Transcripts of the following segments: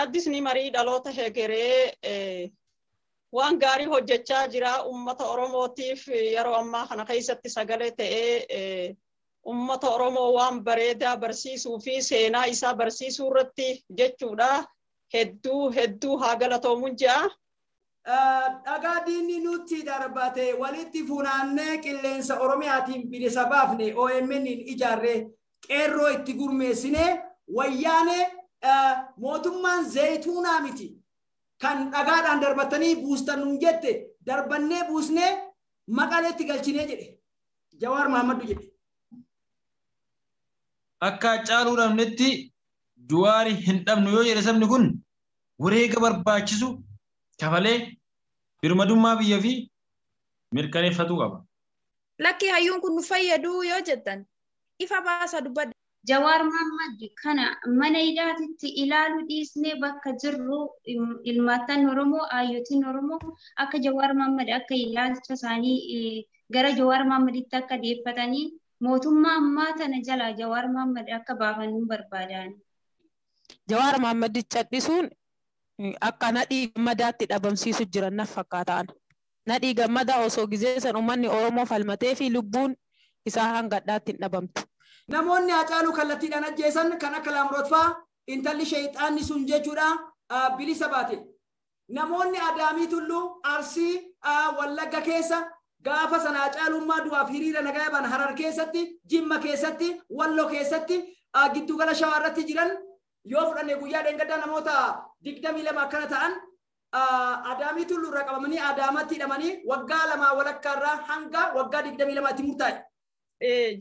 Gaaddisni marii dhaloota hegeree waan gaarii hojjechaa jira ummata Oromootiif yeroo ammaa kana keessatti sagalee ta'ee ummata Oromoo waan bareedaa barsiisuu fi seenaa isaa barsiisuu irratti jechuudha. Hedduu hedduu haa galatoomuun ja'a. Dhagaa diinni nutti darbate walitti funaannee qilleensa Oromiyaatiin bilisa baafne OMN ijaarree qeerroo itti gurmeessine wayyaane mootummaan zayituunaa miti kan dhagaadhaan darbatanii buustan nuun jette darbannee buusnee Maqaleetti galchinee jedhe Jawaar Mahammadu jedhe. Akka Haacaaluu dhabnetti Jawaari hin dhabnu yoo jedhe sabni kun wareega barbaachisu kafalee birmadummaa biyya fi mirkaneeffatuu qaba. Lakki hayyuun kun nu fayyadu yoo jettan ifa baasa dubbadha. Jawaar Mohammad kana mana hidhaatitti ilaaluu dhiisnee bakka jirru ilmaattan Oromoo, hayyootiin Oromoo akka Jawaar Mohammad akka ilaalcha isaanii gara Jawaar Mohammaditti akka deeffatanii mootummaa ammaa tana jalaa Jawaar Mohammad akka baafannu barbaadan. Jawaar Mohammad cadhisuun akka Nadhii Gammadaatti dhabamsiisu jiran na fakkaataan. Nadhii Gammadaa osoo gizee san uummanni Oromoo falmatee fi lubbuun isaa hanga hadhaatti hin dhabamtu. Namoonni Haacaaluu kallattiidhaan ajjeesan kan akka Laamroot fa'aa intalli sheexaanni sun jechuudha bilisa baate. Namoonni Adaamii Tulluu Arsii Wallagga keessa gaafa sana Haacaalummaa du'aaf hiriira nagaa ba'an Harar keessatti, Jimma keessatti, Walloo keessatti, giddugala Shawaa irratti jiran yoo fudhanne guyyaa dheengaddaa namoota 22 akkana ta'an Adaamii Tulluu irraa qabamanii Adaamatti hidhamanii waggaa 2 walakkaa irraa hanga waggaa 22tti murtaa'e.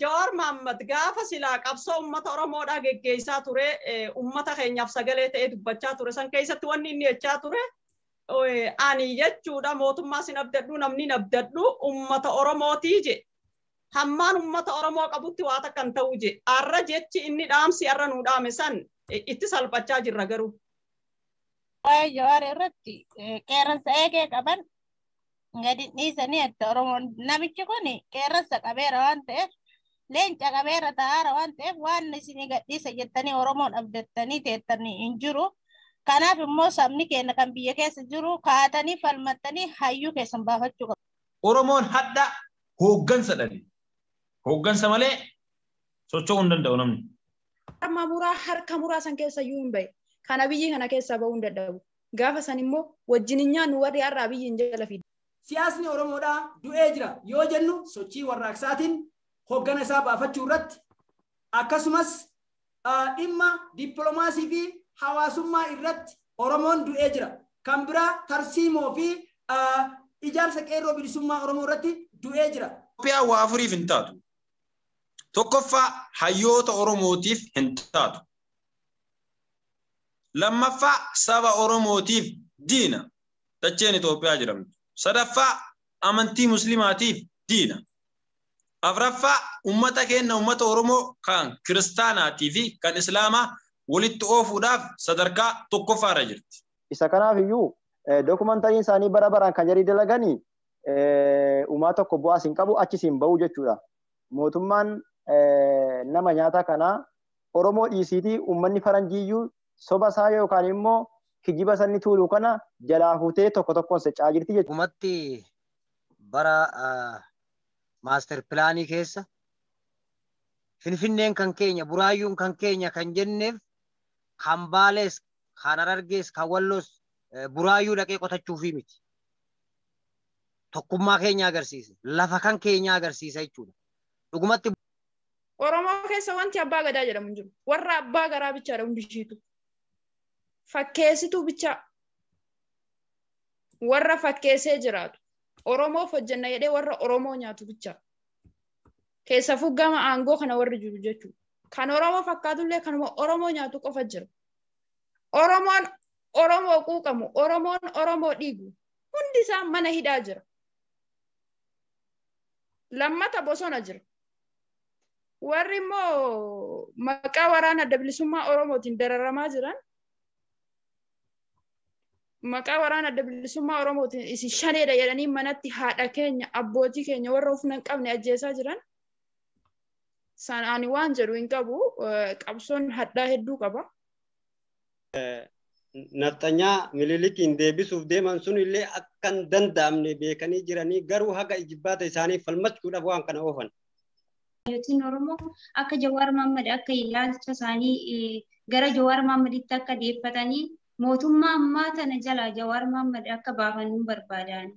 Jawaar Mohammad gaafa silaa qabsoo uummata Oromoodhaa geggeessaa ture uummata keenyaaf sagalee ta'ee dubbachaa ture san keessatti wanni inni jechaa ture ani jechuudha mootummaa sin abdadhu namni hin abdadhu uummata Oromootii je. Hammaan uummata Oromoo qabutti waa takka hin ta'u je. Arra jechi inni dhaamsi arra nuu dhaame san itti salphachaa jirra garuu. Waa'ee Jawaar irratti qeerransa eegee qaban gadi dhiisanii adda Oromoon namichi kun qeerransa qabeera waan ta'eef leenca qabeera ta'aara waan ta'eef waan isinii gadhiisa jettanii Oromoon abdattanii teettanii hin jiru. Kanaaf immoo sabni keenya kan biyya keessa jiru kaatanii falmattanii hayyuu keessan baafachuu qabu. Oromoon hadda hooggansa dhabe. Hooggansa malee socho'uu hin danda'u namni. Harma muraa harka muraa san keessa iyyuu hin bahe. Kana biyyi kana keessaa bahuu hin dadhabu. Gaafa san immoo wajjin hin nyaannu warri har'aa biyyi hin jala fida. Siyaasni Oromoodhaa du'ee jira yoo jennu sochii warraaqsaatiin hoggana isaa baafachuu irratti akkasumas dhimma dippiloomaasii fi hawaasummaa irratti Oromoon du'ee jira. Kan biraa tarsiimoo fi ijaarsa qeerroo bilisummaa Oromoo irratti du'ee jira. Itoophiyaa waa afuriif hin taatu. Tokkoffaa hayyoota Oromootiif hin taatu. Lammaffaa saba Oromootiif diina. Dacheen Itoophiyaa jedhamtu. Sadaffaa amantii Musliimaatiif diina. Afraffaa uummata keenya uummata Oromoo kan kiristaanaatii fi kan Islaamaa walitti oofuudhaaf sadarkaa tokkoffaarra jirti. Isa kanaaf iyyuu dookumantariin isaanii bara baraan kan jarii dalaganii uumaa tokko bu'aas hin qabu achis hin ba'u jechuudha. Mootummaan nama nyaata kanaa Oromoo dhiisiitii uummanni faranjiiyyuu soba isaa yookaan immoo kijiba sanni tuulu kana jalaa fuutee tokko tokkoon seccaa jirti jechuudha. Dhugumatti bara maaster pilaanii keessa Finfinneen kan keenya Buraayyuun kan keenya kan jenneef kan Baalees kan Harargees kan Walloos Buraayyuu dhaqee qotachuufii miti. Tokkummaa keenya agarsiisa. Lafa kan keenya agarsiisa jechuudha. Dhugumatti Oromoo keessa wanti abbaa gadaa jedhamu hin jiru. Warra abbaa garaa bichaadha hundi ishiitu. Fakkeessituu bichaa. Warra fakkeessee jiraatu. Oromoof hojjenna jedhee warra Oromoo nyaatu bichaa. Keessafuu gama aangoo kana warri jiru jechuudha. Kan Oromoo fakkaatullee kanuma Oromoo nyaatu qofa jira. Oromoon Oromoo quuqamu, Oromoon Oromoo dhiigu hundi isaa mana hidhaa jira. Lammata bosona jira. Warri immoo maqaa waraana adda bilisummaa Oromootiin dararamaa jiran maqaa waraana adda bilisummaa Oromootiin isin shaneedha jedhanii manatti haadha keenya abbootii keenya warra of hin qabne ajjeesaa jiran san ani waan jedhu hin qabu qabsoon hadhaa hedduu qaba. Nafxanyaa Minilikiin deebisuuf deeman sun illee akka hin danda'amne beekanii jiranii garuu haga ijibbaata isaanii falmachuudhaaf waan kana oofan. Hayyootiin Oromoo akka Jawaar Mohaammed akka ilaalcha isaanii gara Jawaar Mohammeditti akka deeffatanii mootummaa ammaa tana jalaa Jawaar Mohaammed akka baafannu barbaadan.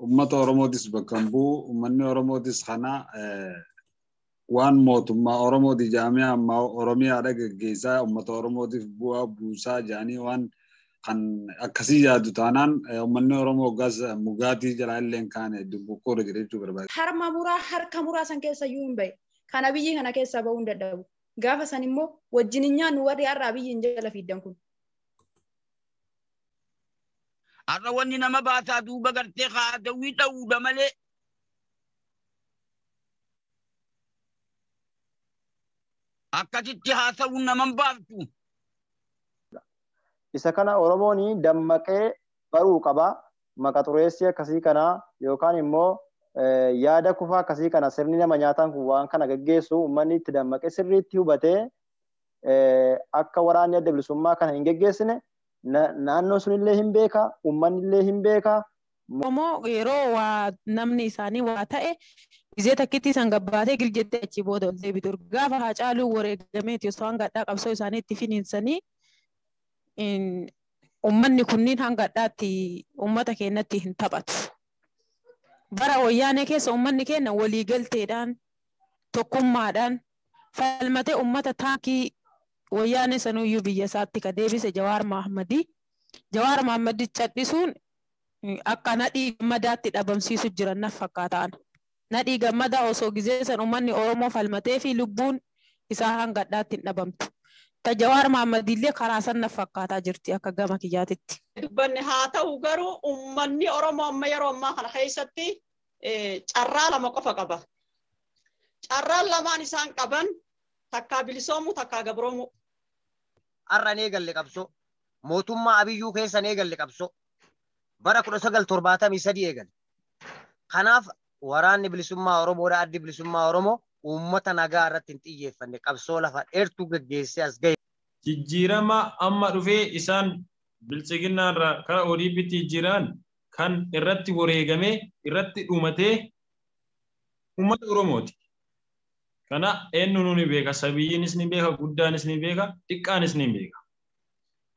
Uummata Oromootis bakka hin bu'u. Uummanni Oromootis kana waan mootummaa Oromooti jaamee ammaa Oromiyaadha geggeessaa uummata Oromootiif bu'aa buusaa jedhanii waan kan akkasii yaadu taanaan uummanni Oromoo hoggaas mugaatii jalaa illee hin kaane dubbuqqoodha jedhee jechuu barbaada. Harma muraa harka muraa san keessa iyyuu hin bahe. Kana biyyi kana keessaa bahuu hin dadhabu. Gaafa san immoo wajjin hin nyaannu warri har'a biyyi hin jala fiiddan kun. Har'a wanni nama baasaa duuba gartee haa dawwii dha'uudha malee. Akkasitti haasawuun nama hin baaftu. Isa kana Oromoon dammaqee baruu qaba. Maqa xureessii akkasii kana yookaan immoo yaada kufaa akkasii kana sirni nama nyaataan kun waan kana geggeessu uummanni itti dammaqee sirriitti hubatee akka waraanni adda bilisummaa kana hin geggeessine naannoon sunillee hin beeka, uummanni illee hin beeka. Oromoo yeroo waa namni isaanii waa ta'e gizee takkitti isaan gabbaatee giljettee achi booda ol deebitu. Gaafa Haacaaluu wareegameeti osoo hanga hadhaa qabsoo isaanii itti finiinsanii uummanni kunniin hanga hadhaatti uummata keenyatti hin taphatu. Bara wayyaanee keessa uummanni keenya waliigalteedhaan tokkummaadhaan falmatee uummata taankii wayyaanee sanuyyuu biyya isaatti ka deebise Jawaar Mohammadii. Jawaar Mohammadii cadhisuun akka nadhii gammadaatti dhabamsiisu jiran na fakkaataan. Nadhii gammadaa osoo gizee san uummanni Oromoo falmatee fi lubbuun isaa hanga hadhaatti hin dhabamtu. Ta Jawaar Mohammadillee karaa san na fakkaataa jirti akka gama kiyyaatitti. Dubbanni haa ta'u garuu uummanni Oromoo amma yeroo ammaa kana keessatti carraa lama qofa qaba. Carraan lamaan isaan qaban takkaa bilisoomuu takkaa gabroomuu. Har'a ni eegalle qabsoo. Mootummaa Abiyyuu keessa ni eegalle qabsoo. Bara 1973 eegale. Kanaaf waraanni bilisummaa Oromoodha addi bilisummaa Oromoo uummata nagaa irratti hin xiyyeeffanne qabsoo lafa dheertuu geggeessee as gahe. Jijjiirama amma dhufee isaan bilchiginaa irraa kara ODP'tti jijjiiran kan irratti wareegamee irratti dhumatee uummata Oromooti. Kana eenyuun ni beeka, sabiyyiinis ni beeka, guddaanis ni beeka, xiqqaanis ni beeka.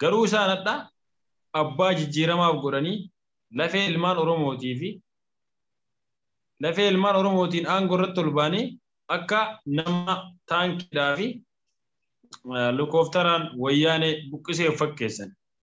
Garuu isaan hadha abbaa jijjiiramaaf godhanii lafee ilmaan Oromootii fi lafee ilmaan Oromootiin aangoo irratti ol ba'anii akka nama taankiidhaa fi helikoophteraan wayyaanee buqqisee fakkeessan.